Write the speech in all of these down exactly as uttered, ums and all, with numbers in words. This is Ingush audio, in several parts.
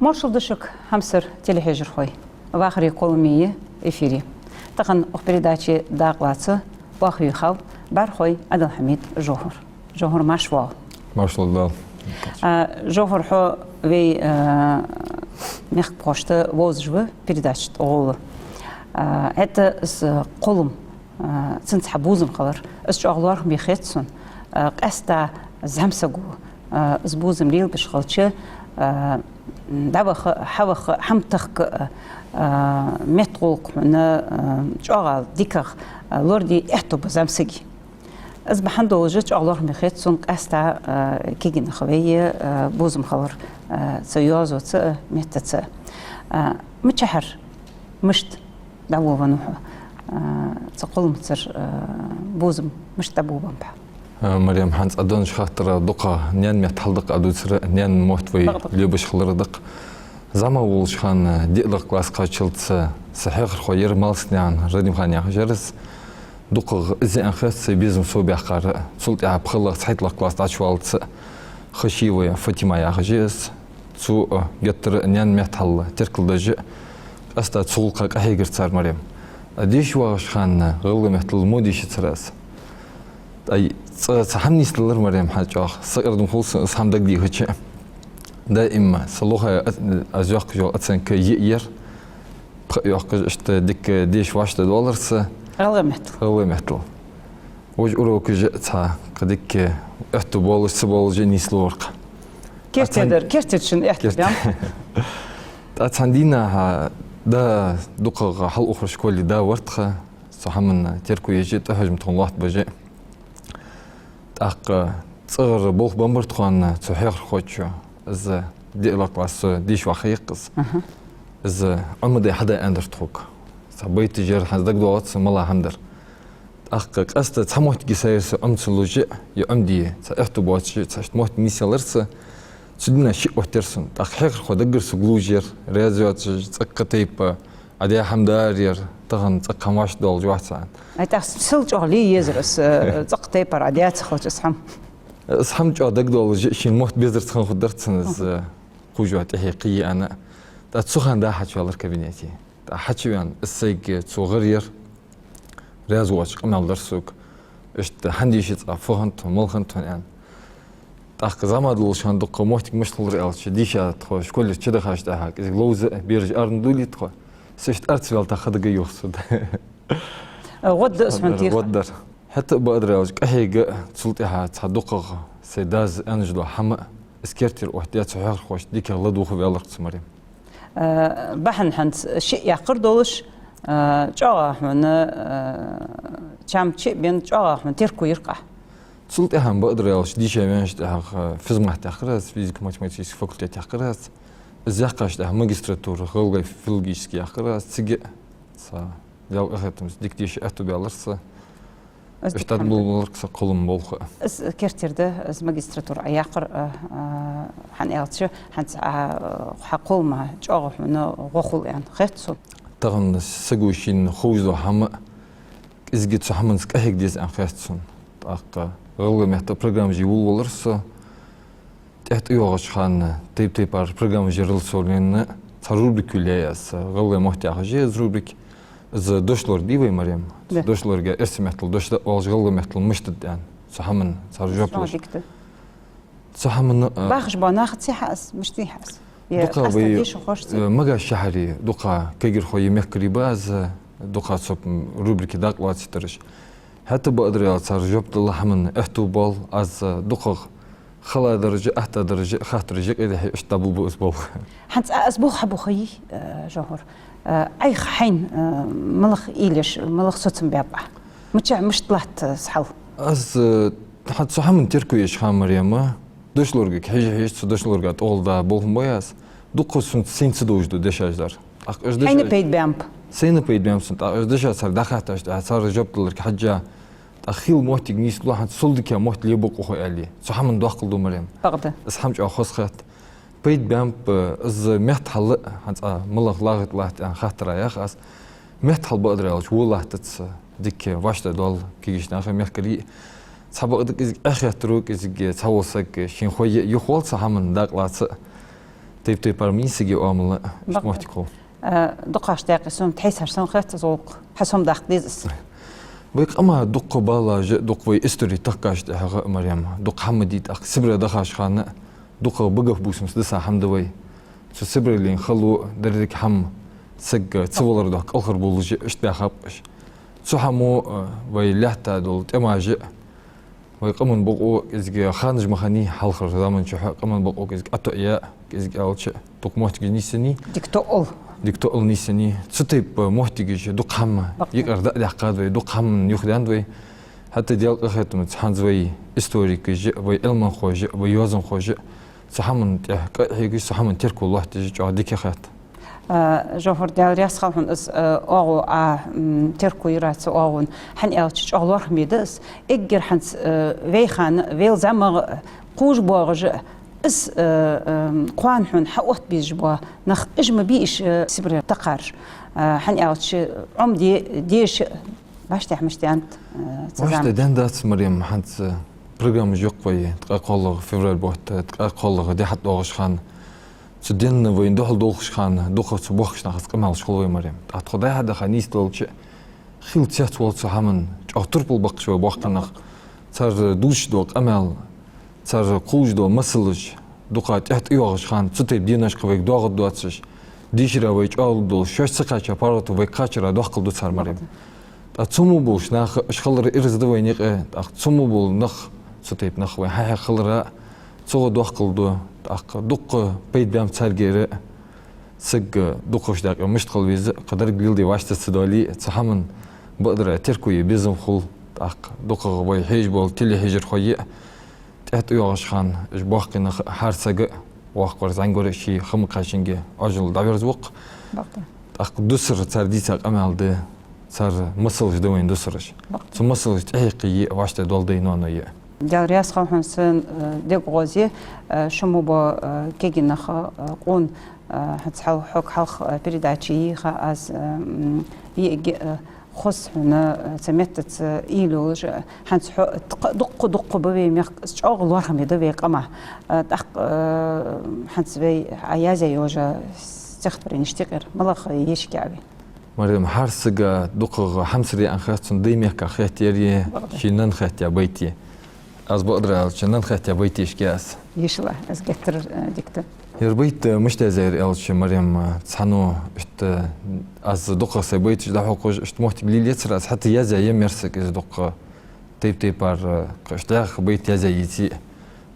Моаршал да шуга, хьамсара телехьежархой. «Вахари кхоллама» я эфире. Тахан укх передаче дакъа лаца оаха вийхав бӀарахой Ӏадалхьамида Жовхар. Жовхар, марша воагӀалва. Маршал да. А, Жовхар, хьо вай, а, мехкахошта вовзаш ва передача тӀа гӀолла. А, хӀаьта из кхоллам, а, цун цхьа бувзам хилар, из чӀоагӀа лоархӀаме хет сона. А, къаьстта зӀамсаго, а, из бувзам лелабеш хилча, а, дӀаваха, хьаваха, хӀама тахка, а, меттагӀулакх хьона, а, чӀоагӀа дикагӀа, а, лораде аьттув ба зӀамсага. Из бахьан долаш чӀоагӀа лоархӀаме хет сона къаьстта, а, кагий нах вай, а, бувзам хилар, а, цу йоазонца а, меттаца а. А, мичахьара, мишта дӀавоагӀа хьо, а, цу кхолламцара, а, бувзам мишта дӀаболабаьб? А, Марем, хьа цӀа доагӀаш хаттар дукха наьна метта хьалдаккха а дувцар, наьна мотт вай лебаш хилар даккха. ЗӀамагӀа волча хана, диълагӀа класс кхаьчачул тӀехьагӀа, са хьехархо яр Малсанаькъан Радимхан яхаш яр из. ДукхагӀа из аьнна хет са безам со баьккхар. Цул тӀехьагӀа пхелагӀа, цхьайтталагӀа класс дӀачуваллалца Хашиева Фатима яхаш я из. Цо, а, геттара наьна метта хьал теркалдеш, къаьстта цу гӀулакха къахьегар цар, Марем. А деша вагӀача хана гӀалгӀай меттала мо дийшацар аз. Ай, цкъа цхьа хӀама нийслуш хилар, Марем, хьа чӀоагӀа сакъердам хул сона из хӀама дагадехача. Даим са лохе а, аз йоаккхаш йола оценка йиъ яр. Пхи йоаккхаш, иштта дика деша вӀаштӀехьадоалар са. ГӀалгӀай меттала? ГӀалгӀай меттала. Вож урокаш а цхьа кхы дика аьттув болаш, ца болаш а нийслу вар-кх. Керте дар, керте шун аьттув баьб. ТӀа цхьан дийнахьа да дукхагӀа хьалухар школе да вар тха, цу хӀаман терко еш а, тӀахьожам тхона лоаттабеш а. ТӀаккха цӀагӀара болх баьбар тхона цу хьехархочо, из диълагӀа класс со деша ваха хьекхаз. Аха. Из Ӏомаде хьаде аьннадар тхога. Цхьа байташ яр, хӀанз дагадоагӀац мала хӀама дар. ТӀаккха къаьстта цхьа моттиг а са яр са Ӏома ца луш а, е Ӏомаде цхьа аьттув боацаш а, цхьа иштта моттиг нийсъелар са. Цу дийнахьа шиъ оттаяр сона. ТӀаккха хьехархо даггара сога лувш яр, раьза йоацаш, цӀаккха тайпа, Ӏа даь хӀама дар ер, тахан цӀаккха хӀама вӀаштӀехьадоалаш вац, аьнна. Ай, тӀаккха сел чӀоагӀа ле езар из, э, цӀаккха тайпара Ӏа даь ца хилча из хӀама. Из хӀама чӀоагӀа дагадоалаш а, шийна мотт безар ца хинна хургдар цунна из, э, кхувш ваь тӀехье кхы е аьнна. ТӀаккха цу хана да хьачуваьлар кабинете. ТӀаккха хьачувена, из сайга цо гӀар яр, раьза воацаш къамаьл даьр сога. Иштта хӀана деша цкъа, фу хиннад хьона, мала хиннад хьона, аьнна. ТӀаккха зӀамагӀа долаш хана дукха моттиг мишта хулар аьлча, деша тхо школера чудахача тӀехьагӀа, кӀезига ловза а, бераш арна дулий тхо. Са иштта ара ца ваьлча хадага йоах сона. ГӀодда из хьона теха? ГӀоддар. ХӀаьта а бакъдар аьлча, къахьега а, цул тӀехьагӀа цхьа дукхагӀа сай дас аьнна дола хӀама а, из кертера оттадаь, цу хьехархошта дикагӀа ладувгӀа ваьлар-кх со, Марем. Э, бахьан хӀанз шиъ яьккхар долаш, э, чӀоагӀа хьона, э, чам чу а бена, чӀоагӀа хьона терко йир-кх. Цул тӀехьагӀа, бакъдар аьлча, деша ваьннача тӀехьагӀа физмат яьккхар аз, физико-математический факультет яьккхар аз. Из яьккхача тӀехьагӀа магистратура гӀалгӀай филологически яьккхар аз, цига а цхьа Даьла къахетамца дика деша аьттув баьлар са. Из дика хӀама да. Иштта болабалар-кх са кхоллама болх а. Из кертера да, из магистратура Ӏа яьккхар, а, а, хӀана аьлча, хӀанз, а, хьа кхоллама чӀоагӀа хьона гӀо хул аьнна хет сона. Тахан саго шийна ховш дола хӀама, кӀезига цу хӀаманца къахьега деза аьнна хет сона. ТӀаккха гӀалгӀай меттала программаш е вувлавалар со. ТӀехьа тӀайоагӀача хана тайп-тайпара программаш ярал со лена, цхьа рубрика йолаяьй аз, «ГӀалгӀай мотт» яхаш я из рубрика. Из дошлорг дий вай, Марем? Да. Дошлорга эрсий меттала дош да оалаш, гӀалгӀай меттала мишта да аьнна. Цу хӀаман цар жоп луш. Дика да. Цу хӀаман, а, бахаш бола нахаца хьа аз, мишта хьа аз? Е дукха къаьстта вай, деша хьожаш ца, э, Магасе шахьаре дукха кагирхой е мехкарий ба аз, дукха цу рубрике дакъа лоацийтараш. ХӀаьта а бакъдар аьлча, цар жоп дала хӀаман аьттув боал, аз дукхагӀа хала дараш а, атта дараш а, хаттараш юкъе дехьа, иштта дӀаболабу аз болх. ХӀанз а аз болх хьабу хьай, э, Жовхар. Э, Ӏайха хьайна, э, малагӀа уйла еш, малагӀа соцам баьб Ӏа? Мичахьа мишта латт, э, из хьал? Аз, э, хӀанз цу хӀаман терко еш хана, Марем, дошлоргага хьежа-хьежа, цу дошлорга тӀагӀолла да болх бой аз. Дукха сона сайна ца довзаш да дешаш дар. ТӀаккха уж дешаш... Хьайна пайда баьннаб? Сайна пайда баьннаб сона. ТӀаккха уж дешаш цар дӀахатташ, тӀаккха цар жоп даларга хьежжа, тӀаккха хийла моттиг нийслу, хӀанз цул дика моттиг лебу къу хьо аьле. Цу хӀаман доаккхал ду, Марем. Бакъда. Из хӀама чӀоагӀа хоза хет. Пайда баьннаб, из меттахьал, хӀанз а малагӀа лагӀа тӀа латт аьнна хаттар а яьх аз. Меттахьал, бакъдар аьлча, во латтац, дика вӀаштӀехьадоал кагийча наха, мехкарий. Цхьабакъда кӀезига эхь хетар, кӀезига цхьавола саг шийна хой юхавоал цу хӀаман дакъа лаца. Тайп-тайпара ма йий сага оамал, ишта моттиг хул. Э, дукхагӀча даькъе сона тхьайсар санна хет из гӀулакх. Хьа сона даккха деза из. Вай къаман дукха балаш а, дукха вай истори тахкаш тӀехьагӀа, Марем, дукха хӀама дий тӀаккха. Сибре дахача хана дукха багахбувсамца дисса хӀама да вай. Цу Сибрелин хало, деррига хӀама, саг ца валар духьа кӀалхара бувлаш а, ишта баьхаб уж. Цу хӀамо, э, вай лаьтта дола тӀемаш а, вай къаман бокъо кӀезига ханаш ма хиннай, хьалхарча заман чухь къаман бокъо кӀезига ӀотоӀаяь, кӀезига аьлча, дукха моттигаш нийсъеннай. Дика тоъал. Дика тоъал нийсъеннай. Цу тайпа моттигаш дукха хӀама юкъера дӀадаьккхад вай, дукха хӀаман юхадаьннад вай. ХӀаьта Даьла къахетамца хӀанз вай историкаш а, вай Ӏилманхоша а, вай йоазонхоша а цу хӀаман тӀа къахьегаш, цу хӀаман терко лоаттадеш чӀоагӀа дика хет. Э, Жовхар, Даьла раьза хилва хьона, из, э, оагӀув Ӏа, м, терко йир цу оагӀон, хӀана аьлча чӀоагӀа лоархӀаме да из. Эггара хӀанз, э, вай хана, вай зӀамагӀа кхувш боагӀаш а, из, э, э, кхоана хьона хьаотта безаш бола нах, уж ма бий уж, э, Сибре тахкараш. Э, хӀана аьлча Ӏомаде-, дезаш а башха тӀехьа мишта даьннад, э, цу заман. Башха даьннадац, Марем, хӀанз программаш йоккхий, ткъаь кхоалагӀа февраль бутт, ткъаь кхоалагӀа ди хьатӀадоагӀача хана. Цу денна вайна духьал долхаш хана дукха цу бохкача нахаца къамаьлаш хул вай, Марем. ТӀаккха тхо дӀа-хьа даха нийсделча, хила цецвоал цу хӀаман, чӀоагӀа турпал баккхаш вай боккхий нах. Цар дувцаш дола къамаьл, цар кхувш дола масалаш, дукха тӀехьа тӀайоагӀача хана, цу тайпа деношка вайга доагӀаргдоацаш, дешара вай чӀоагӀа долаш, шоаш ца кхаьча паргӀато вайга кхачара доаккхал ду цар, Марем. ТӀаккха цу мо болаш нах, уж хилар ираз да вайна юкъе, тӀаккха цу мо бола нах, цу тайпа нах вайна хьахьекха хилара, цу гӀо доаккхал ду, тӀаккха дукха пайда баьннаб царгара, саг дукхагӀча даькъе мишта хила веза, кхы деррига леладе вӀаштӀа ца доале, цу хӀаман бакъдар терко е безам хул, тӀаккха дукхагӀа вай хьежаш бола телехьежархой а, тӀехьа тӀайоагӀача хана уж боккхий нах а, хӀара саг а, воккхагӀвар зӀамагӀвар а ший хӀама кхаьчанге Ӏоажал дӀаверза ва-кх. Бакъда. ТӀаккха дусар цар дийца къамаьл да, цар масалаш да вайна дусараш. Бакъда. Цу масалашта тӀехьекхе а вӀаштӀехьа дола дай-ноаной а. Даьла раьза хилва хьона, сона, э, дега гӀоз я, э, шу мо бола, э, кагий нах, э, къона, э, хӀанз хьал-, хьога хьалха, э, передаче йийха аз, э, м, йиӀиг, э, хоза хьона, э, цу меттаца уйла йолаш, э, хӀанз хьо, дукха, дукха ба вай мехка, из чӀоагӀа лоархӀаме да вай къаман. Э, тӀаккха, э, хӀанз вай Ӏа язъяь йола стихотворенеш тикъир, малагӀа ешаргья вай? Марем, хӀара сага дукхагӀа хьамсара яьнна хет сона даьй мехках хетаяьр е, ший нанна хетаяь байт е. Аз бакъдар аьлча, нанна хетаяь байт ешаргья аз. Ешалахь, аз геттара, э, дика да. Ер байт, э, мишта язъяьр аьлча, Марем, э, цхьанне ишта, э, аз дукхагӀа сай байташ дӀахьокхаш, ишта моттиг лелаецар аз, хӀаьта язъяь я мер сага из дукха тайп-тайпара, э, кхы ишта дӀаьха байт язъяь йиций.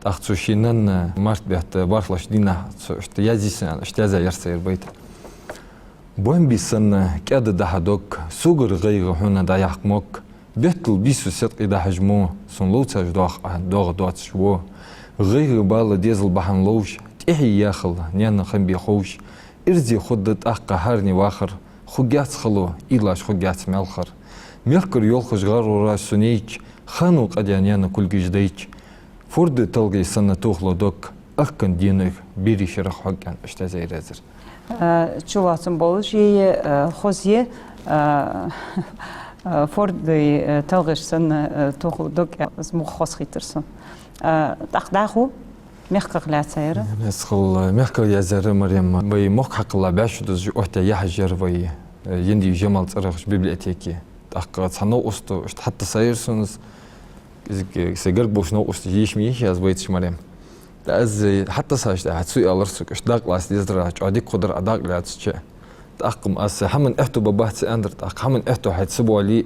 ТӀаккха цо ший нанна, э, март бетта, э, бархӀлагӀча дийнахьа цо ишта язъе сона аьнна, ишта язъяь яр са ер байт. Бомби санна кӀаьда дахьа дог, согара гӀайгӀа хьона дӀаяккха мог. Беттал бий со седкъий дӀахьажа мо, сона ловцаш доах Ӏа доагӀа доацаш во. ГӀайгӀа, бала, дезал бахьан ловш, тӀехье яхал наьна хам бе ховш. Ирзе хургда тӀаккха хӀаране вахар, хургьяц хало, уйлаш хургьяц маьлхара. Мехкара йолхаш гӀаргӀураш со нейча, хано къадя наьна кулгаш дайча. Форда талгӀе санна тохалу дог, ахкан денах берий шерах хьог аьнна, ишта язъяьр аз ер. Э, чулоацам болаш я, э, хоза я, э, э, форда, э, талгӀеш санна, э, тохалу дог, э, из мух хоза хийтар сона. Э, тӀаккха дӀахо мехках лаьца яр? Мехках, мехках язъяьр, Марем, вай мохк хьакхелла бӀаь шу дузаш оттаяь яхьаш яр вай, э, Яндиев Жамала цӀерагӀча библиотеке. ТӀаккха цхьа новкъост, ишта хьатӀатесса яр сона из, из, сай гарга болча новкъосташа еша ма йий аз байташ, Марем. ТӀаккха аз, э, хьатӀатессача тӀехьа цо аьлар сога, ишта дакъа лаца дезар, чӀоагӀа дика хургдар Ӏа дакъа лаьцача. ТӀаккха-м аз хӀаман аьттув ба-бац аьннадар, тӀаккха хӀаман аьттув хьайца ца боале,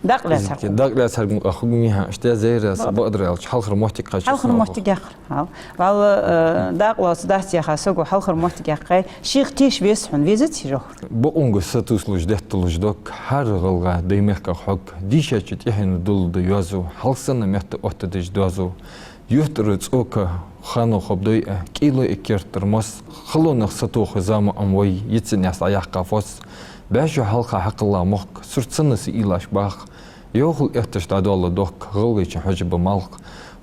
дакъа лаьцар хьога. Дакъа лаьцар-м къа хургья хьона, ишта язъяьр аз, бакъдар аьлча, хьалхара моттиг кхаьчар сона. Хьалхара моттиг яхар. Хьал. Валла, э, дакъа лоацаргдац яха саго хьалхара моттиг яьккхай, шийх тешаш веза хьона, везаций, Жовхар? Бокъонга сатувсалуш детталуш дог, хӀара гӀалгӀа даьй мехках хьог, дийшача тӀехьенна дуллу да йоазув, хьал санна метта оттадеш доазув. ЮртӀара цӀока хано хобдой а, кӀийлой а керттара мос, халонах сатоха зама Ӏомавой, йиц наьс дӀаяккха фос. БӀаь шу хьалха хьакхелла мохк, сурт санна са уйлаш бах. Йовхал этташ дӀадоалла дохк, гӀалгӀайчен хьожа ба малх.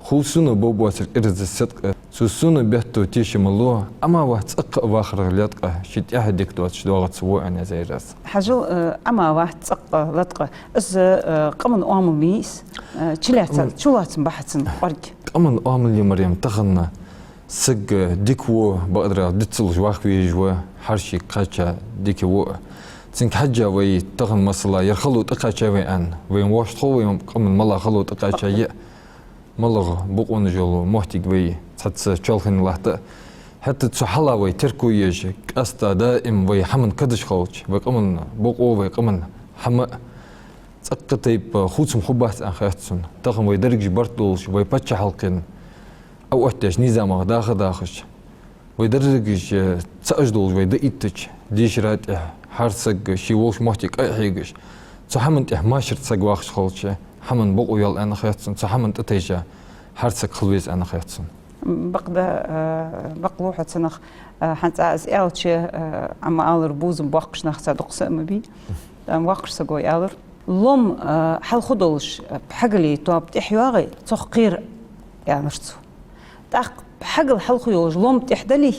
Хов сона бовбоацар ираз седкъа, цо сона бетта тешам лу, Ӏама вац цӀаккха а вахарах леткъа, ший тӀехьа дика доацаш доагӀац во, аьнна язъяьр аз. Хьажал, э, Ӏама вац цӀаккха леткъа. Из, э, къаман оамал ма йий из, э, чулоацам, чулоацам бахьацин кӀоарга. Къаман оамал я, Марем, тахан Саг дика ва, бакъдар аьлча, дицлуш ваха везаш ва, хӀара шийга кхаьча дика ва. Цунга хьежжа вай тахан, масала, ер хало тӀакхаьчай вай аьнна, вайна вӀашагӀтоху вай къаман мала хало тӀакхаьчай, малагӀа бокъонаш йола моттиг вай цхьацца чоалхане латт. ХӀаьта цу хьала вай терко еш, къаьстта даим вай хӀаман кадаш хилча, вай къаман бокъо, вай къаман хӀама цӀаккха тайпа хувцам хургбац аьнна хет сона. Тахан вай дерригаш барт долаш, вай паччахьалкхен Ӏооттаеш низамах даха а дахаш, вай дерригаш, э, цаӀ долаш вай дӀаэттача, дешара тӀехьа хӀара саг ший волча моттиге къахьегаш, цу хӀаман тӀехьа машар саг вахаш хилча, хӀаман бокъо йоал аьнна хет сона, цу хӀаман тӀатайжа хӀара саг хила веза аьнна хет сона. Бакъда, э, бакълув хьо цунах, э, хӀанз аз аьлча, э, Ӏа ма аллара, бувзам боаккхаш нах цхьа дукха са а ма бий. Ам воккхача саго аьлар: лом, э, хьалха долаш, э, пхьагала тоаба тӀехьа йоагӀе, цох кхера, аьннад цо. ТӀаккха пхьагала хьалха йолаш лом тӀехьа дале,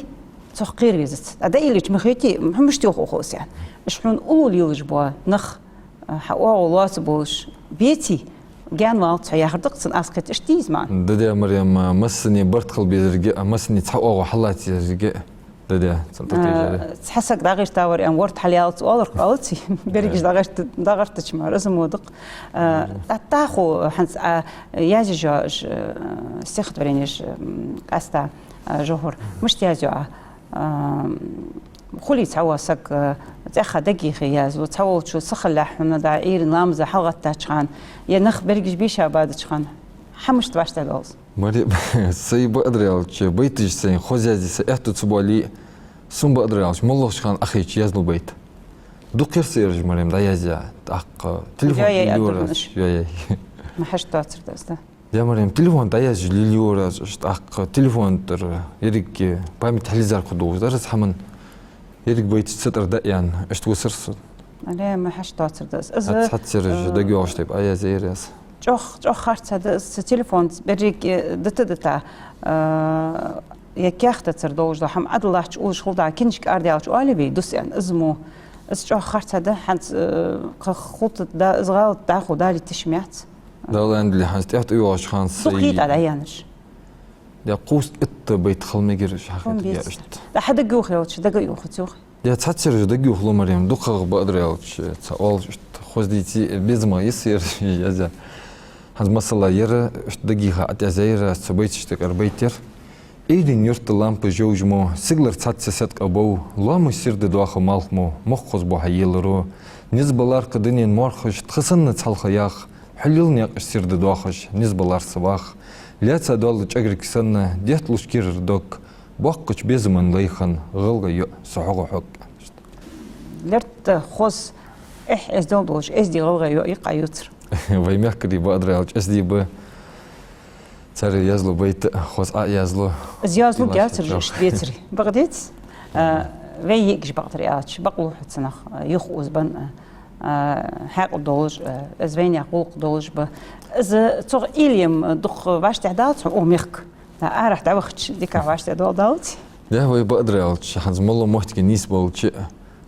цох кхера везац. ТӀаккха дӀаийллача ма хетий, хьо мишта йоах укхо сен? Уж хьона уллув лелаш бола нах, э, хьа оагӀув лоаца болаш беций, гаьнавалац хьо яхар да-кх цун, аз кхеташ, иштта дий из маӀан? Да-да, Марем, массане барт хила безарга а, массане цхьа оагӀув хьаллаца езарга а. Да-да, цун тӀатайжар. Э, цхьа саг дӀагӀертавар аьнна, ворта хьалъялац оалар-кх, оалаций? Берригаш дӀагӀерта-, дӀагӀертача мара, из мо да-кх. Э, тӀаккха хӀанз, а, язъеш йола, э, стихотворенеш, м, къаьстта, э, Жовхар, мишта язъю Ӏа? Э, хулий цхьавола саг, э, цӀаьхха дагайихе язъю, цхьаволчо сахиллалехь хьона, дӀа Ӏуйрийна ламаза хьалгӀаттача хана, е нах берригаш бийша бадача хана, хьа мишта вӀаштӀехьадоал из? Марем, сай, бакъдар аьлча, байташ сай хоза язъе са аьттув ца боале а, сона, бакъдар аьлча, моллагӀча хана Ӏохайча язлу байт. Дукха яр са ераш, Марем, дӀаязъяь, тӀаккха телефон йоаяй лелайора аз. Йоаяй. Ма хьашт доацар да из, да? Да, Марем, телефон дӀаязъеш лелайора аз, тӀаккха телефон тӀара еррига памяте хьалъизар хургдолаш дар из хӀама. Еррига байташ цу тӀара дӀаяьнна, иштта висар со. Але, ма хьашт доацар да из. Из, хьац-, хьаццераш, э, дагайоагӀаш тайпа Ӏоязъяьяр аз. ЧӀоагӀа, чӀоагӀа харцахьа да из, цу телефонца берригаш, э, дита-дита, э, е каьхатацара долаш дола хӀама Ӏадиллача уллаш хул, дӀа книжка арадаьлча оалий вай, дус аьнна, из мо. Из чӀоагӀа харцахьа да, хӀанз, э, кхы хултта да, из гӀалат дӀахо далийташ ма яц. Дала аьннадале, хӀанз тӀехьа тӀайоагӀача хана сай дукха йий тӀа дӀаяьннараш? Да, кхузткъа итт байт хила мегар уж хьахетаргья. Хьона беций? Иштта. Да, хьа дагайоах аьлча, дагайоахац, йоах. Да, цхьаццераш дагайоах, Марем, дукхагӀа, бакъдар аьлча, цхьа оалаш, иштта хоза дийца безам я из ераш язъяь. ХӀанз, масала, ер иштта дагайиха ӀотӀаязъяьяр аз, цу байташта юкъера байт яр. Ӏуйрийна юрта лампа жовжа мо, сигалара цхьацца седкъа бов, лоамаш сийрда доаха малх мо, мохк хоза бу хьа еларо. Низ балар-кх дунен моархаш, тха санна цхьалха ях, хьо лила наькъаш сийрда доахаш, низ балар са вах. Лаьца доалла чӀагарг санна, детталуш кирара дог, боккхача безама лайхан, гӀалгӀай йоӀ, со хьогӀ хьог. Лерта хоза, эхь, эздел долаш, эздий гӀалгӀай йоӀ я-кх Ӏа ювцар. Вай мехкарий, бакъдар аьлча, эздий ба. Цар язлу байт хоза Ӏоязлу. Из язлу гяцар жуш децари. Бакъ деций? А, вай йиӀигаш, бакъдар аьлча, бакълув хьо цунах, а, юхаозабенна, а, хьаькъал долаш, а, из вайнаьха гӀулакх долаш ба. Из цох уйла ем дукха вӀаштӀехьадалац хьона укх мехка. Да, арахьа дӀавахача дикагӀа вӀаштӀехьадоаладалац. Да, вай, бакъдар аьлча, хӀанз моллагӀа моттиге нийсбелча,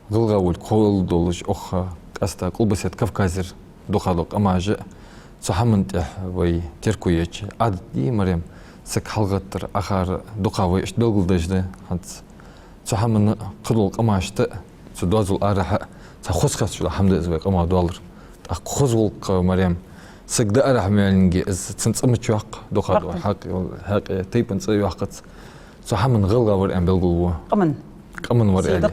гӀалгӀа волга кхоалагӀа долаш, укх, къаьстта Къулбаседа Кавказера дукха дола къамаш а, цу хӀаман тӀехьа вай терко еча, Ӏадат дий, Марем, саг хьалгӀаттар, Ӏохар, дукха вай иштта белгалдеш да, хӀанз цу хӀаман кхыдола къамашта, цу доазол арахьа, цхьа хоза хеташ йола хӀама да из вай къамах доаллар. ТӀаккха хоза гӀулакх, Марем, саг даарахьа ма ваьллинге, из цун цӀи ма чоаккх, дукха дола хьакъ-, хьакъ-, тайпан цӀи йоаккхац. Цу хӀаман гӀалгӀа вар аьнна белгалву. Къаман. Къаман вар аьле.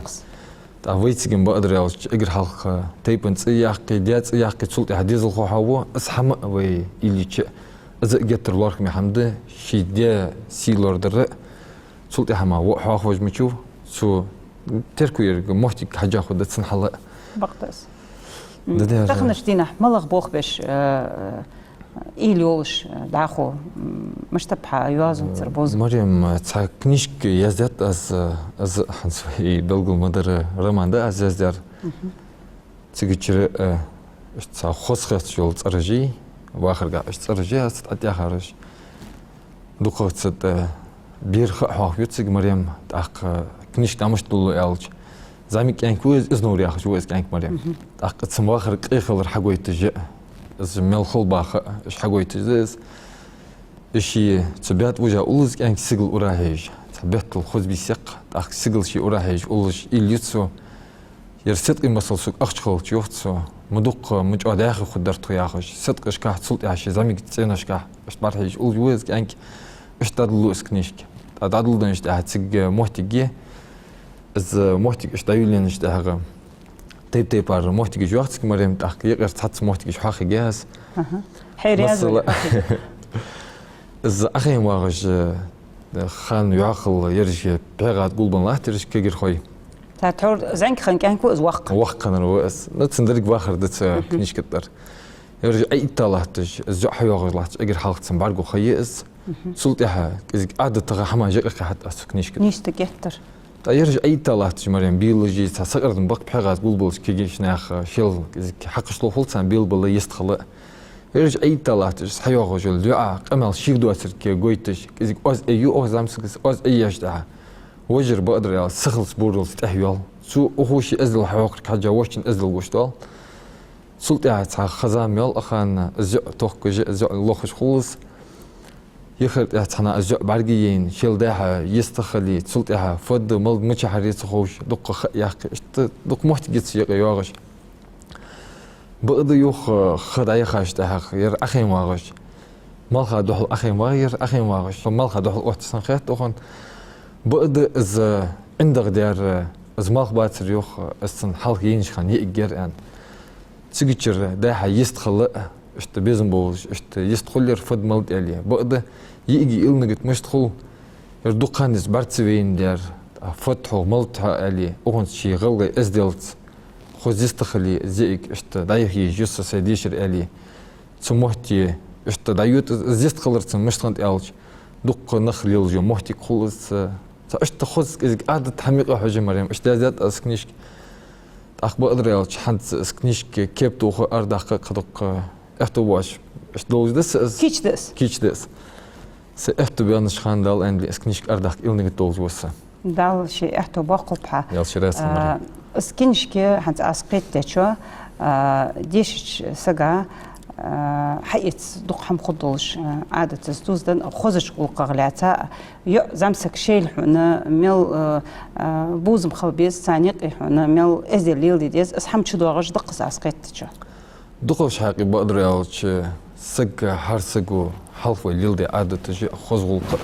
ТӀаккха вайцига-м, бакъдар аьлча, эггара хьалха тайпан цӀи яккхе, даь цӀи яккхе, цул тӀехьа дезалхо хьавоагӀа, из хӀама а вай уйла йича, из а геттара лоархӀаме хӀама да, ший даь сий лорадара, цул тӀехьа мара воӀ хьоахавеш ма вий, цу терко ерга моттиг хьежжа хургда цун хьал а. Бакъда из. М, да, да, да. Таханарча дийнахьа малагӀа болх беш, э, уйла йолаш, э, дӀахо, м, мишта ба хьа йоазонцара бовзам? Марем, цхьа книжка яздаьд аз, э, из хӀанз вай белгал ма дарра, роман да аз яздаьр. Мгм. Цигачара, э, иштта цхьа хоза хеташ йола цӀераш я, вахарга иштта цӀераш я, аз цу тӀа тӀехьараш. ДукхагӀа цу тӀа, э, бер ха а хьоахаву цига, Марем, тӀаккха книжка тӀа мишта доалл аьлча, зӀамига кӀаьнк ва из, из нур яхаш ва из кӀаьнк, Марем. Мгм. ТӀаккха цун вахар къе хилар хьагойташ я, из мел хул баха а, уж хьагойташ да из. Из ше цу баьтта вижа уллув из кӀаьнк сигала ура хьежа. Беттал хоза бийса я-кх, тӀаккха сигала ший ура хьежаш уллаш уйла ю цо. Ер седкъий масал сога ахча хилча, йоах цо, ма дукха, ма чӀоагӀа даьхе хургдар тхо, яхаш, седкъашкахьа, цул тӀехьа ший зӀамига цӀеношкахьа, иштта бӀарахьежаш уллаш ва из кӀаьнк, иштта дӀадолалу из книжка. ТӀа дӀадоладенначул тӀехьагӀа цига моттиг я, из моттиг иштта дӀайолаенначул тӀехьагӀа тайп-тайпара моттигаш йоах цига, Марем, тӀаккха юкъера цхьацца моттигаш хьоахаергья аз. Аха. Хье раьза вале, масала, хьоахаергья. Из Ӏохайна вагӀаш, э, хана йӀоахал ераш пхьегӀа тӀа гулбенна латт ераш кагирхой. Цар тхьовра зӀамига хинна кӀаьнк ва из, воккха? Воккха хиннар ва из. Ну, цун деррига вахар да цу книжка тӀара. Ераш Ӏоийтталатташ, из йоӀ хьайоагӀаш латтача эггара хьалха цун бӀаргагу ха я из. Цул тӀехьа кӀезига Ӏадатагара хӀамаш юкъе кхихьад аз цу книжка тӀа. Нийса да геттара. ТӀа ераш Ӏоийтталатташ, Марем, белажи, цхьа сакъердам ба-кх, пхьегӀа тӀа гулбеннача кагийча наьха шел кӀезига хьакхашло хул царна, белабала, йистхила. Ераш Ӏоийтталатташ, из хьайоагӀаш йола йоӀа къамаьл шийга доацилга гойташ, кӀезига оаз Ӏе ю укх зӀамсагас, оаз Ӏе еш тӀехьа вежарий, бакъдар аьлча, сахилаца, буралца тӀехьайоал. Цо укхо ший эздел хьахьокхарга хьежжа воккхачунна эздел гуш доал. Цул тӀехьа цхьа ха-зама йоал укханна, из йоӀ тохкаш, из йоӀ лохаш хул из. Юхера тӀехьа цхьана из йоӀ бӀаргаяйна, шел дӀа-хьа йистхиле, цул тӀехьа фу да, мала да, мичахьара я ца ховш, дукха ха а яьккхе, иштта дукха моттиг я цу юкъе йоагӀаш. Бакъда, йоах, ха дӀаяхача тӀехьагӀа ер Ӏохайна вагӀаш, малха духьал Ӏохайна вагӀа ер, Ӏохайна вагӀаш, малха духьал отт санна хет укхун. Бакъда, из ӀиндагӀа дар, из малх бацар, йоах, из цун хьалха еннача хана йиӀиг яр аьнна. Цигачара дӀа-хьа йистхила, иштта безам болаш, иштта йистхулар, фу да, мала да аьле. Бакъда, йиӀига уйла-нигат мишта хул, ер дукха хана из бӀарга ца вайна дар, фу да хьогӀ, мала да хьогӀ аьле, укхунца ший гӀалгӀай эзделца, хоза йистхиле из йиӀиг, иштта дӀаяха езаш я со сай дешар аьле. Цу метте иштта дӀайода из йистхилар цун, мишта хиннад аьлча, дукха нах лелаш йола моттиг хул из. Цхьа иштта хоза кӀезига Ӏадат хӀама юкъе хьожаш, Марем, иштта яздаьд аз книжка. ТӀаккха, бакъдар аьлча, хӀанз из книжка кепа тоха, арадаккха кхы дукха аьттув боацаш иштта долаш да са из. Кийча да из. Кийча да из. Са аьттув баьннача хана, Дала аьннадале, из книжка арадаккха уйла-нигат долаш ва са. Дала ший аьттув боаккхалба хьа. Дала ший раьза хилва, Марем. А, из книжка хӀанз аз кхетадечох, а, дешача сага, а, хьаэца дукха хӀама хургдолаш, а, Ӏадат из дувзаденна, хозача гӀулакхах лаьца, йоӀ, зӀамсаг шоайла хьона мел, а, а, бувзам хила беза, царна юкъе хьона мел эздел леладе деза, из хӀама чудоагӀаш да-кх из аз кхетадечох. Дукхагӏча хьакъехьа, бакъдар аьлча, сага, хӀара саго хьалха вай леладаь Ӏадаташ а, хоза гӀулакх а,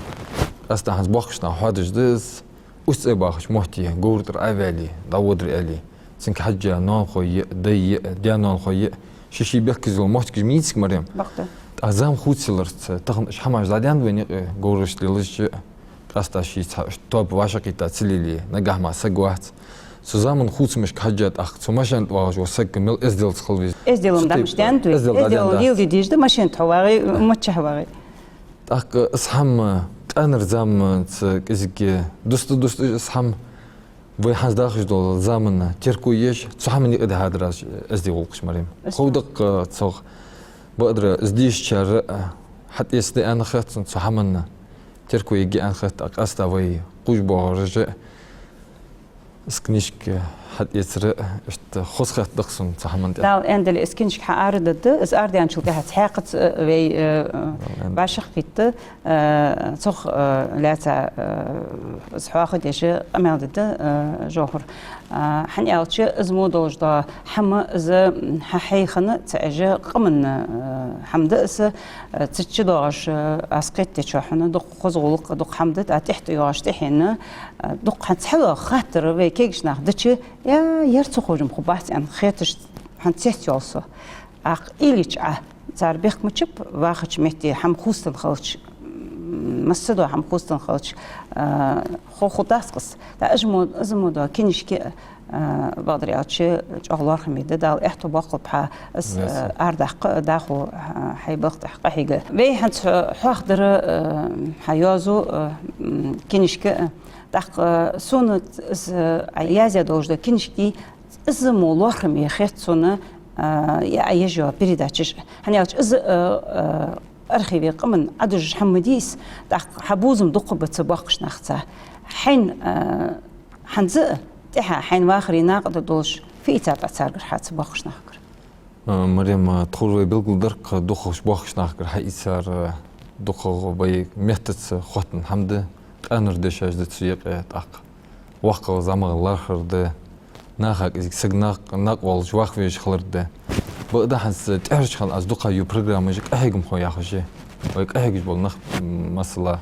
къаьстта хӀанз боккхийча наха хьоадеш да из, устӀа бахача метте, говра тӀара Ӏоваьле, дӀаводар аьле, цунга хьежжа ноанахой я, дай я, даь-ноанахой я, ший-ший бехказа йола моттигаш ма йий цига, Марем. Бакъда. ТӀаккха зама хувцаяларца, тахан уж хӀамаш дӀадаьннад вайна юкъе, говрашта лелаш а, къаьстта ший цхьа иштта тоаба вӀашагӀкхийтта ца лелае, нагахьа мара саг вац. Цу заман хувцамашка хьежжа тӀаккха цу машен тӀа вагӀаш вола саг мел эзделца хила веза. Эздел-м, цу тайпа, дамаш, даьннад вай. Эздел, эздел дӀадаьннад. Леладе дезаш да, машен тӀа хьо вагӀе, миччахьа вагӀе. ТӀаккха из хӀама, къаьнара заманца кӀезига дуста-дуста из хӀама, вай хӀанз дахаш дола заман терко еш, цу хӀаман юкъе дӀахьадар аз эздий гӀулакхаш, Марем. Из хов да-кх цох, бакъдар, из дешачар а хьатӀаэцаде аьнна хет сона, цу хӀаманна терко ергья аьнна хет, а къаьстта вай кхувш боагӀараш а, из книжка хьатӀаэцар а, иштта хоза хетт-кх сона цу хӀаман тӀа. Дала аьннадале, из книжка хьаарадаргда, из арадаьнначул тӀехьагӀа цхьаькхаза, э, вай, э, Дала аьннадале, вӀашагӀкхийтта, э, цох, э, лаьца, э, из хьоахадеш къамаьл дергда, э, Жовхар. А, хӀана аьлча, из мо долаш дола хӀама, из, м, хьахьийхана ца Ӏеш, къаман, э, хӀама да из, э, цу чу доагӀаш, э, аз кхетадечох хьона, дукха хоза гӀулакх, дукха хӀама да, тӀа тӀехьа тӀа йоагӀаш тӀехьенна, э, дукха хӀанз цхьайола хаттар вай кегийча наха дича, я, ер ца ховш-м хургбац аьнна хеташ, хӀанз цецъяьлар со. ТӀаккха уйла йича Ӏа, цар бехкамача, вахача метте хӀама хувцаденна хилча, м, массадола хӀама хувцаденна хилча, а, хов хургдац-кх из. ТӀа из мо, из мо дола книжка, а, бакъдар аьлча, чӀоагӀа лоархӀаме да, Дала аьттув боаккхалба хьа из, а, арадаккха, дӀахо, а, хьай балха тӀа къахьега. Вай хӀанз хьо-, хьоахадар, а, хьа йоазув, а, м, книжка, а, тӀаккха, а, сона из, а, яздаь долаш дола книжка, из мо лоархӀаме хет сона, а, я Ӏа еш йола передачаш. ХӀана аьлча, из, а, а, архиве къаман Ӏодужаш хӀама ма дий из, тӀаккха хьа бувзам дукха ба цу боккхийча нахаца. Хьайна, а, хӀанз а, тӀехьа хьайна вахаре накъадаргдолаш, фу ийцаб Ӏа царгара хьа, цу боккхийча нахагара? А, Марем, а, тховра вай белгалдергда-кх, дукхагӀча боккхийча нахагара хьаийцар, а, дукхагӀа вай меттаца хоттаденна хӀама да. къаьнара дешаш да цу юкъе, тӀаккха воккхагӀа зӀамагӀа лархӀар да, наха кӀезига саг накъ-, накъавоалаш ваха везаш хилар да. Бакъда хӀанз тӀехьарча хана аз дукха ю программаш къахьегамхой яхаш я. Вай къахьегаш бола нах, м, масала,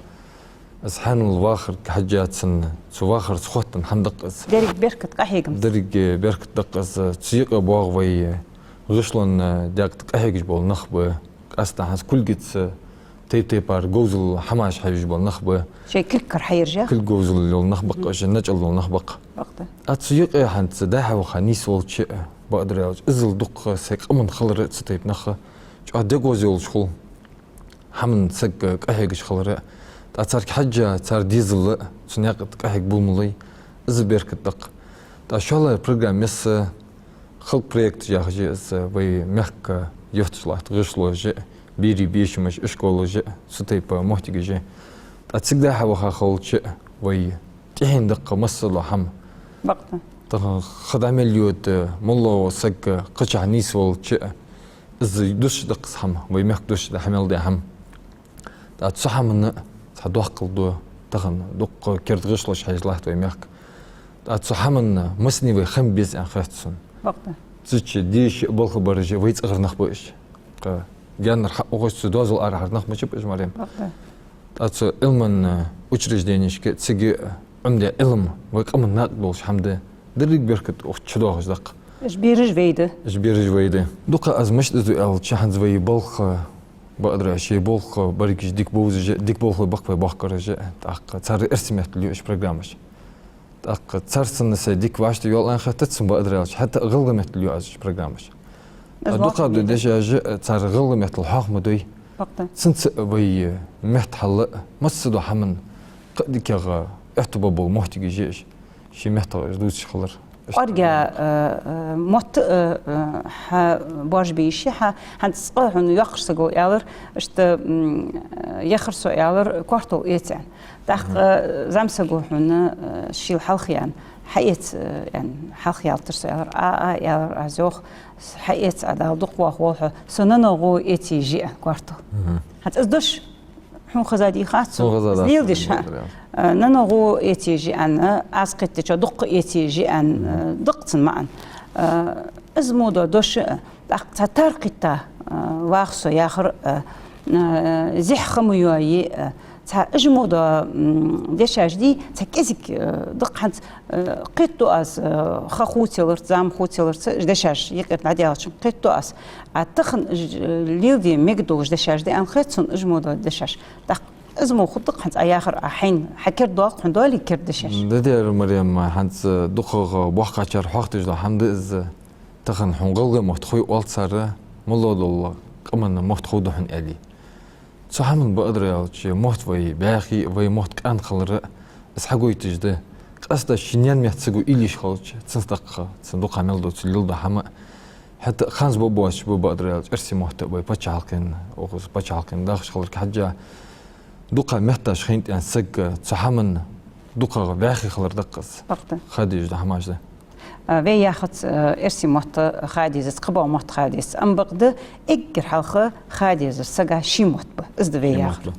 аз хьанал вахарга хьежжа цунна, цу вахарца хоттаденна хӀама да-кх из. Деррига беркат къахьегамца. Деррига беркат да-кх из, цу юкъе боагӀа вай гӀишлон декъе къахьегаш бола нах ба. Къаьстта хӀанз кулгаца тайп-тайпара говзал хӀамаш хьаеш бола нах ба. Шоай кулгагара хьаераш? Кулга говзал йола нах ба-кх уж, начӀал йола нах ба-кх. Бакъда. А цу юкъе хӀанз дӀа-хьа ваха нийсволча а, бакъдар аьлча, иззал дукха сай къаман хилар а цу тайпа нах, чӀоагӀа дегӀоза йолаш хул. ХӀаман саг къахьегаш хилар а, тӀаккха царга хьежжа, цар дезал а, цу наькъа тӀа къахьега болмалой, из беркат да-кх. ТӀаккха шоллагӀа программа я са, халкъа проекташ яхаш я из, вай мехка йотташ латта гӀишлош а, берий бешамаш а, ишколаш а, цу тайпа моттигаш а. ТӀаккха цига дӀа-хьа ваха хилча а, вай тӀехьенна да-кх масса дола хӀама. Бакъда. Тахан ха дӀа мел йода, моллагӀа саг кхычахьа нийсволча а, из дусаш да-кх из хӀама, вай мехка дусаш да хьа мел даь хӀама. ТӀаккха цу хӀаманна цхьа доккхал да, тахан дукха керда гӀишлош хьежа латт вай мехка. ТӀаккха цу хӀаманна массане вай хам беза аьнна хет сона. Бакъда. Цу чу деша а, болх бараш а вай цӀагӀара нах ба уж. Кхы гаьнара хьаухаш, цу доазол арахьара нах мичаб уж, Марем. Бакъда. ТӀаккха цу Ӏилман учрежденешка, цига Ӏомадаь Ӏилма вай къаман накъа долаш хӀама да. Деррига беркат укх чу доагӀаш да-кх. Уж бераш вай да. Уж бераш вай да. Дукха аз мишта из ду аьлча, хӀанз вай балха, бакъдар аьлча, шоай болх баргаш дика бовзаш а, дика болхлой ба-кх вай бохкараш а, тӀаккха цар эрсий меттала ю уж программаш. ТӀаккха цар санна сай дика вӀаштӀехьайоал аьнна хетац сона, бакъдар аьлча, хӀаьта а гӀалгӀай меттала ю аз уж программаш. Из а дукха лоархӀаме да дешаш а цар гӀалгӀай меттала хьоахаду. Бакъда. Цунца а вай метта хьал а, масса дола хӀаман кхы а дикагӀа аьттув бола моттигаш я уж, ший меттагӀа уж дувцаш хилар. КӀоарга, э, э, мотт, э, э, хьа боаржабе йиш я хьа, хӀанз цкъа хьона йоккхача саго аьлар, иштта, м, э, яхар со аьлар, коартол эца аьнна. ТӀаккха, э, зӀамсаго хьона, э, шийла хьалхаяьнна, хьаэца, э, аьнна, хьалхаялийтар со аьлар, а, а, аьлар аз, йоах, хьаэца, Ӏа Дала дукха воахаволва хьо, со наногӀу эце йиш я аьнна коартол. Мгм. ХӀанз из дош хьона хезадий хац сона? Хьона хезад, аз леладеш, хьона хӀа? Бакъдар аьлча. Э, наногӀу эце йиш я аьнна, аз кхетадечох дукха эце йиш я аьнна, э, да-кх цун маӀан. Э, из мо дола дош а, тӀаккха цхьа тар кхийтта, э, ваха со яхар, э, э, зехьа ха ма йоае, э, цхьа уж мо дола, м, дешаш дий, цхьа кӀезига, э, да-кх хӀанз, э, кхетаду аз, э, ха хувцаяларца, зама хувцаяларца, уж дешаш юкъера дӀадаьлча кхетаду аз. А тахан уж, э, леладе мегаргдолаш дешаш да аьнна хет сона уж мо дола дешаш. ТӀаккха из мо хургда-кх хӀанз Ӏа яхар, Ӏа хьайна, хьа керда доагӀа-кх хьона доале керда дешаш. Да, дера, Марем, хӀанз дукхагӀа боккхагӀчар хьоахадеш дола хӀама да из. Тахан хьона гӀалгӀай мотт хой оал цар, моллагӀа дола къаман мотт ховргда хьона аьле. Цу хӀаман, бакъдар аьлча, мотт вай бӀаьхий, вай мотт къаьна хилар а из хьагойташ да. Къаьстта ший наьна метта саго уйла йиш хилча, цунца даккха, цун дукха мел дола, цо леладу хӀама. ХӀаьта а ханза бо боацаш ба, бакъдар аьлча, эрсий мотт а вай паччахьалкхен, укхаза паччахьалкхен дахаш хиларга хьежжа, дукха метташ хинна тӀен саг цу хӀаманна дукхагӀа бӀаьхий хилар да-кх из. Бакъда. Ха дезаш дола хӀамаш да. А, вай яхац, а, эрсий мотт ха дезац, кхыбола мотт ха дезац. Амма бакъда эггара хьалха ха дезар сага ший мотт ба. Из да вай яхар. Ший мотт ба.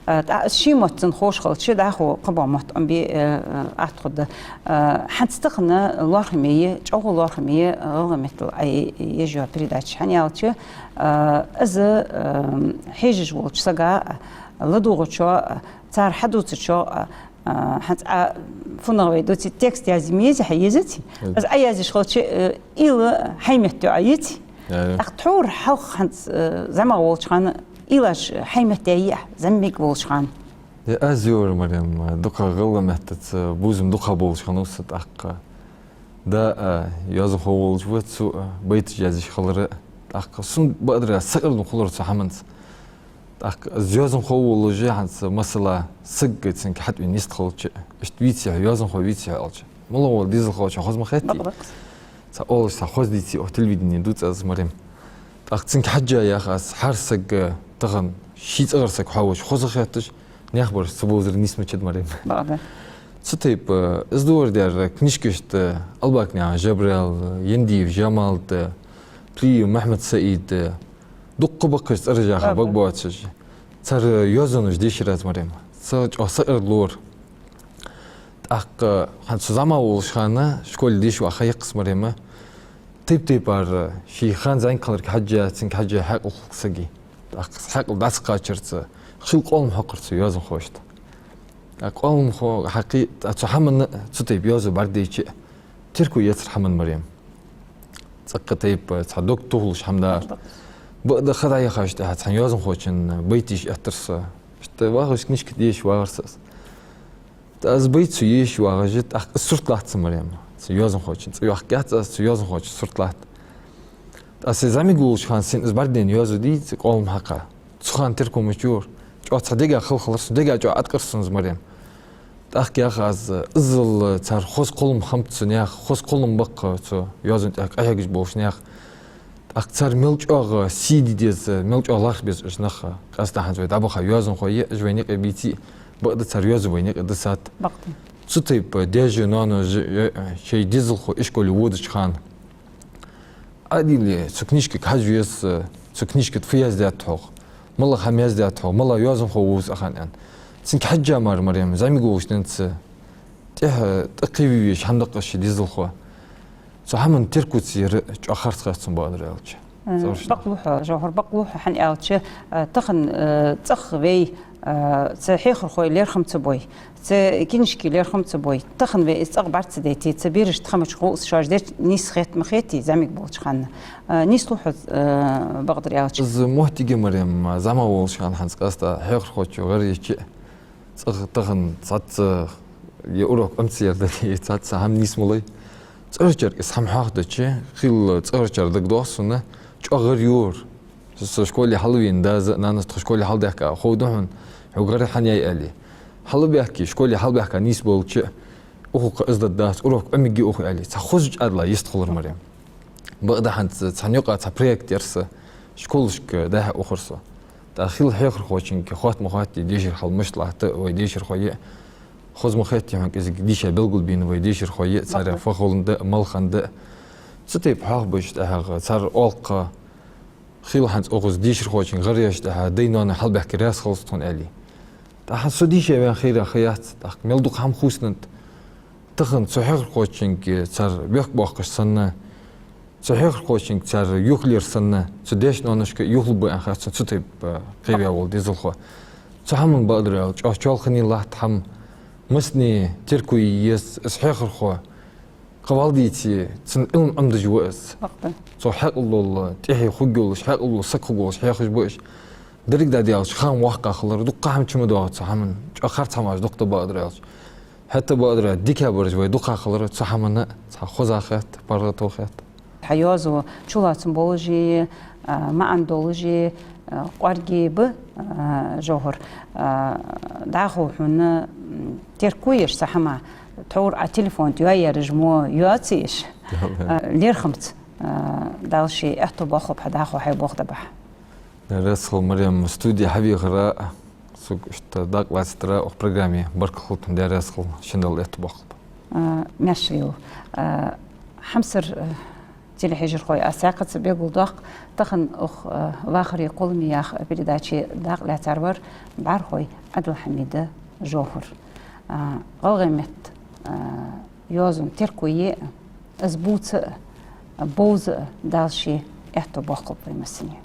А, тӀа-, ший мотт цунна ховш хилча, дӀахо кхыбола мотт Ӏомабе, э, э, атта хургда. А, хӀанз тахан лоархӀаме я, чӀоагӀа лоархӀаме я, гӀалгӀай меттала Ӏа е-, еш йола передача, хӀана аьлча, а, из, э, хьежаш волча сага, ладувгӀачоа, цар хьадувцачоа, а, а, хӀанз Ӏа фуннагӀа вай дувце, текст язъе ма езий хьа, езаций? Еза. Из Ӏа язъеш хилча, э, уйла хьай метта йоӀ йиций? Я, я. ТӀаккха тхьовра хьалха хӀанз, э, зӀамагӀа волча хана, уйлаш хьай метта яьй Ӏа, зӀамига волча хана? Е, аз йора, Марем, дукха гӀалгӀай меттаца бувзам дукха болаш хиннав са, тӀаккха да, а, йоазонхо волаш ва, цо, а, байташ язъеш хилар а, тӀаккха сона, бакъдар аьлча, сакъердам хулар цу хӀаманца. ТӀаккха из йоазонхо волаш а хӀанз, масала, саг цунга хьатӀавена йист хилча, иштта вийций хьо, йоазонхо вийций хьо аьлча, моллагӀа вола дезалхочоа хоза ма хетий? Бакъ, бакъ. Цхьа оалаш, цхьа хоза дийций, оаха телевидене дувц аз, Марем. ТӀаккха цунга хьежжа йоах аз, хӀара саг тахан ший цӀагӀара саг хьоавоалаш хоза хеташ, наьха бараш ца бовзар нийса ма чад, Марем. Бакъда. Цу тайпа, из дувцар дера книжкашта Албаканаькъан Жабраил, Яндиев Жамал тӀа, Плиев Махьмад-Саид тӀа, дукха ба-кх уж цӀераш яха, бакъ боацаш. Цар йоазонаш дешар аз, Марем. Са чӀоагӀа сакъердалора. ТӀаккха хӀанз цу зӀамагӀа волча хана школе дийша ваха ха я-кх из, Марем. Тайп-тайпара ший хана зӀамига хиларга хьежжа, цунга хьежжа хьаькъал хул-кх сага. ТӀаккха хьаькъал дӀа ца кхачарца хила къоалам хьокхар цу йоазонхошта. ТӀаккха къоалам хьо-, хьакхе, тӀаккха цу хӀаманна, цу тайпа йоазув бӀаргадайча, терко яцар хӀаман, Марем. ЦӀаккха тайпа цхьа дог тохалуш хӀама дар. Бакъда ха дӀаяхача тӀехьа цхьан йоазонхочун байташ эттар со. Иштта вахаш книжка деша вагӀар со из. ТӀаккха из байт цо еша вагӀаш, тӀаккха из сурт латт са, Марем. Цу йоазонхочун цӀи йоаккхаш яц аз, цу йоазонхочун сурт латт. ТӀаккха аз зӀамига волча хана сона из бӀаргадайна йоазув дий, цу къоалам хьакха. Цу хана терко мича яр. ЧӀоагӀа цхьа дега хала хилар сона, дега чӀоагӀа Ӏаткъар сона из, Марем. ТӀаккха йоах аз, иззал цар хоза кхоллам хиннаб цу наьха, хоза кхоллам ба-кх цу йоазон тӀа къахьегаш болча наьха. ТӀаккха цар мел чӀоагӀа сий де деза, мел чӀоагӀа лархӀа беза уж нах. Къаьстта хӀанз вай дӀабаха йоазонхой я, уж вайна юкъе бийце, бакъда цар йоазув вайна юкъе дисад. Бакъда. Цу тайпа даьша, ноаноша, шоай дезалхо ишколе водача хана Ӏадийла цу книжкага хьажа веза, цу книжка тӀа фу яздаьд хьогӀ, малагӀа хӀама яздаьд хьогӀ, малагӀа йоазонхо ва из, ахан, аьнна. Цунга хьежжа мара, Марем, зӀамига волча денца тӀехьа тӀакхийве везаш хӀама да-кх из ший дезалхо. Цу хӀаман терко ца яр чӀоагӀа харц хет сона, бакъдар аьлча. Э, цӀераш бакълув хьо, Жовхар, бакълув хьо, хӀана аьлча, э, тахан, э, цӀагӀа вай, э, цу хьехархой лерхӀам ца бой, цу книжкий лерхӀам ца бой, тахан вай из цӀагӀа бӀарга ца дайте, цу берашта хӀамаш гӀо ус шоаш деча нийса хет ма хетий зӀамига болча хана. Э, нийслув хьо, э, бакъдар аьлча. Из моттиге, Марем, зӀамагӀа волча хана хӀанз къаьстта хьехархочо гӀар йича, цӀагӀа тахан цхьацца е урок Ӏомаца яр дале, цхьацца хӀама нийса ма лой. ЦӀагӀарчарга из хӀама хьоахадича, хила цӀагӀарчар дагадоагӀа сона, чӀоагӀа гӀар йора. Со школе хьалвена, дас а, нанас а тхо школе хьалдаьхка, ховргда хьона, хьога гӀар хӀана яьй аьле. Хьалбаьхке, школе хьалбаьхка нийса болча, укхо-кх из дергдац, урок Ӏомаергья укхо аьле. Цхьа хозача Ӏаьдала йист хулар, Марем. Бакъда хӀанз цхьан юкъа цхьа проект яр са, школашка дӀа-хьа ухар со. ТӀаккха хила хьехархочунга хотта ма хоттий, дешара хьал мишта латт, вай дешархой а. Хоза ма хеттий хьона кӀезига дийша белгалбаьнна вай дешархой а, царех фу ховландаь, мала хиннадаь. Цу тайпа хьоахабеш тӀехьагӀа, цар оалаш-кх, хила хӀанз укхаза дешархочунга гӀар еш тӀехьа, дай-ноаной хьалбаьхка раьза хилац тхона аьле. ТӀаккха со дийша ваьнна хайра ха яц, тӀаккха мел дукха хӀама хувцандаь. Тахан цу хьехархочунга цар бехк боаккхаш санна, цу хьехархочунга цар юхалер санна, цу даьшка-ноаношка юхалургба аьнна хет сона цу тайпа кхеваь вола дезалхо. Цу хӀаман, бакъдар аьлча, чӀоагӀа чоалхане латт хӀама, массане терко е еза, из хьехархо кхы валдийце, цун Ӏилма Ӏомадеш ва из. Бакъда. Цо хьаькъал дола, тӀехье хургйолаш, хьаькъал дола саг хургволаш хьехаш ба уж. Деррига дӀадаьлча, ха-м воккха хилар, дукха хӀама чу ма доагӀа цу хӀаман, чӀоагӀа харц хӀамаш дукха да, бакъдар аьлча. ХӀаьта, бакъдар аьлча, декабрь вай дукха хилар цу хӀаманна цхьа хоза хет, паргӀато хет. Хьа йоазув чулоацам болаш а, маӀан долаш а, кӀоарга ба, а, Жовхар. А, дӀахо хьона, м, терко еш цу хӀаман, тхьовра Ӏа телефон тӀа йоаераш мо йоаций уж? Далла. А, лерхӀамца, а, Дала ший аьттув боаккхалба хьа дӀахо хьай болх дӀабахьа. Даьла раьза хилва, Марем, студе хьавехара, сога иштта дакъа лацдара, укх программе баркал хилда хьона, Даьла раьза хилва, шун Дала аьттув боаккхалба. А, маьрша хийла. А, хьамсара, а, телехьежархой, аз цхьаькхаза белгалдоаккх, тахан укх, а, «Вахари кхоллами» яха передаче дакъа лаьцар вар бӀарахой Ӏадалхьамида Жовхар. А, гӀалгӀай метта, а, йоазон терко е а, из бувца а, бовза а Дала ший аьттув боаккхалба вай массане.